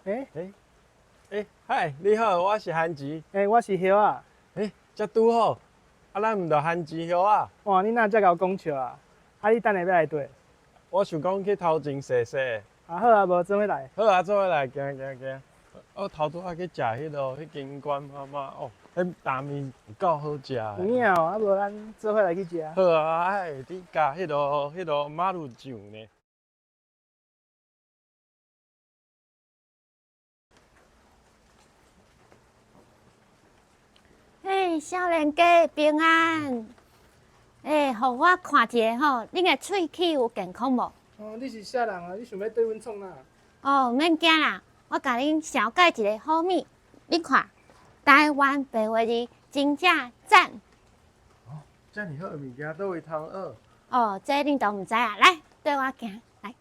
欸欸，嗨，你好，我是韓吉。欸，我是葉仔。欸，遮拄好，啊，咱毋著番薯葉仔。哇，你哪遮𠢕講笑啊？啊，你等下欲來佗？我想講去頭前踅踅。啊好啊，無做伙來。好啊，做伙來，行行行。我頭拄仔去食彼落，彼間關媽媽哦，彼擔麵有夠好食的。有影哦，啊無咱做伙來去食。好啊，啊會佇加彼落彼落馬路醬呢。嘿，少年家平安。欸，予我看一下吼，恁的喙齒有健康無？哦，你是啥人啊？你想欲對阮創啥？哦，免驚啦，我共恁紹介一个好物，你看，台灣白花字真正讚。哦，遮爾好的物件，佗位通學？哦，這恁都毋知啊，來，綴我行，來。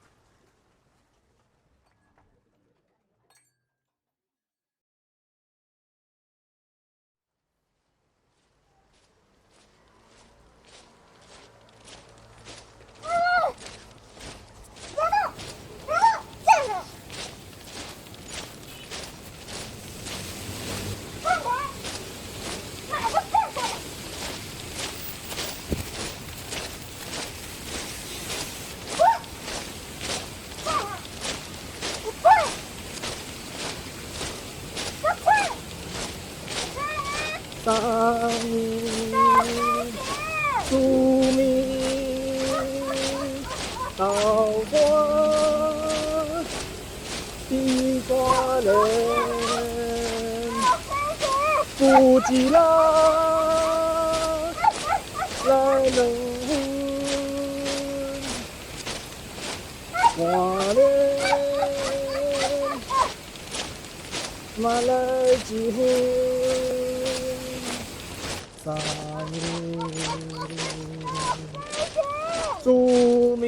三暝四暝豆干甜瓜莲，有一人来两分，半暝嘛来一分。三暝四暝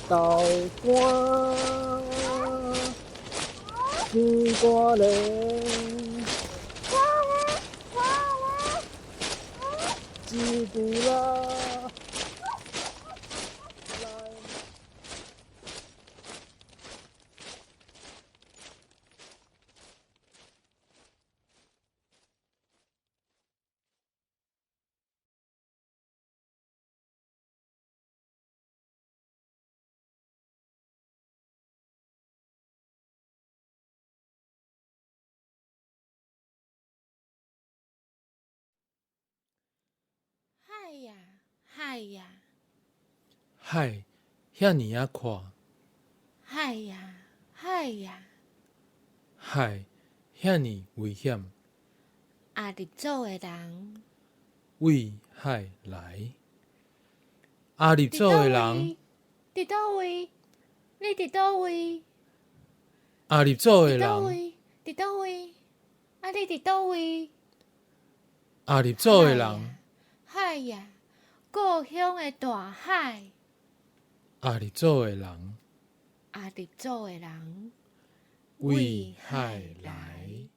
豆干甜瓜莲，一句啦。海呀，海呀！海遐爾仔闊。海呀，海呀！海遐爾危險。阿立祖的人。為海來。阿立祖的人。佇佗位？你佇佗位？阿立祖的人。佇佗位？佇佗位？啊，你佇佗位？阿立祖的人。海呀，故鄉的大海。阿立祖的人。阿立祖的人。為海來。